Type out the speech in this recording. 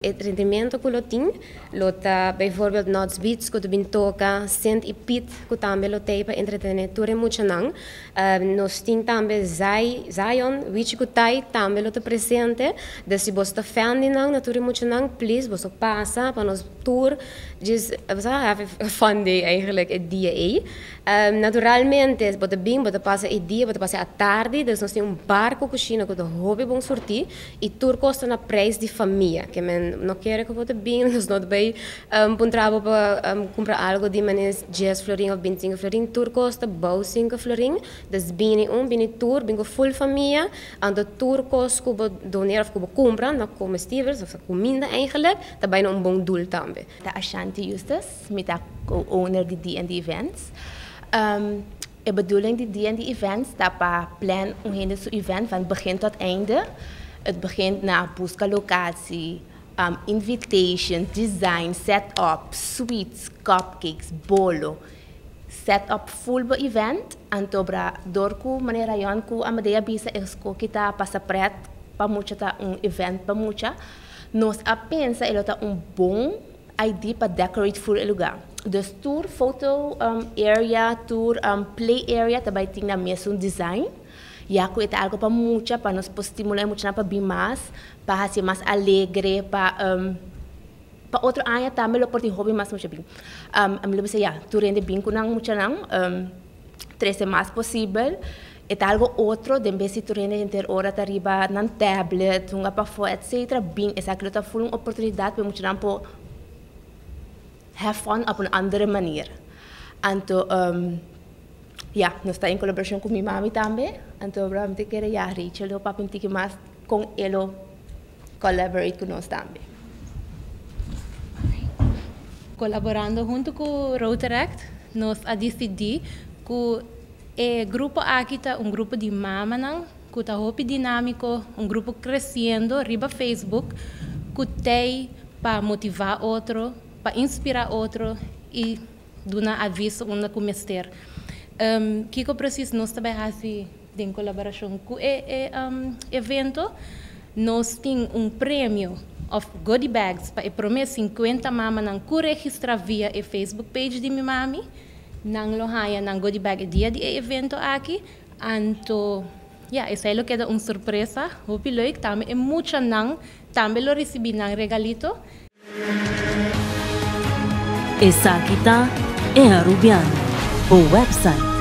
Entretenimento ku lo tin lo ta bijvoorbeeld Nuts Beats ku ta bin toka, Sint i Piet ku tambe lo t'ei pa entretené tur e muchanan. Nos tin tambe Zai, Zion, Wichi ku Tai tambe lo ta presente. Dus si boso ta fan di nan, na tur e muchanan, please boso pasa pa nos tur djis have a fun day eigenlijk e dia ei. Naturalmente bo ta bin, bo ta pasa e dia, bo ta pasa e atardi, dus nos tin un bar ku kushina ku ta hopi bon surtí. I tur kos ta na prijs di famia. Ke men no kere ku bo ta bin, nos no ta bai puntra bo pa kumpra algo di manes dies florin of bintisinko florin. Tur kos ta bou sinku florin. Dus bini un, bini tur, bin ku ful famia. Anto tur kos ku bo donera of ku bo kumpra na komestibels of kuminda eigenlijk ta bai na un bon doel tambe. Ta Ashanti Justus, mi ta co-owner di D&D Events. E bedoeling di D&D Events ta pa plan un hende su event van begin tot einde. Het begint na busca locatie, invitation, design, set up, sweets, cupcakes, bolo. Set up full bo event, anto bra door cu manera Rayon cu Amadea bisa e scoki ta pasa pret pa mucha ta un event pa mucha. Nos a pensa e lo ta un bon ID pa decorate full e lugar. Dus tur photo area, tur play area ta bay tin nan mesun design. Ya cu e ta algo pa mucha, pa nos por stimula e muchanan pa bin mas, pa haci mas alegre, pa pa otro aña tambe lo por tin hopi mas mucha bin. Mi lo bisa ya, tur hende bin cu nan muchanan, trece mas posibel. E ta algo otro den bes di tur hende henter ora ta riba nan tablet, hunga pafó etcetera. Bin esaki lo ta full un oportunidad pa e muchanan por have fun op un andere manier. Anto ya, nos ta en colaboracion cu mi mami tambe, anto mi ta kere ya Rachel lo papia un tiki mas con e lo collaborate cu nos tambe. Colaborando hunto cu Rotaract nos a dicidi cu E grupo aki ta un grupo di mamanan ku ta hopi dinámiko, un grupo kresiendo riba Facebook ku t'ei pa motivá otro, pa inspirá otro i duna aviso unda ku mester. Kiko presis nos ta bai hasi den kolaborashon ku e evento? Nos tin un premio òf goodie bags pa e promé sinkuenta mamanan ku registrá via e Facebook page di Mi Mami. Nan lo haña nan goodie bag e dia di e evento aki, anto ya esei lo keda un sorpresa hopi leuk. Tambe e muchanan tambe lo ricibi nan regalito. Esaki ta E Arubiano, bo website.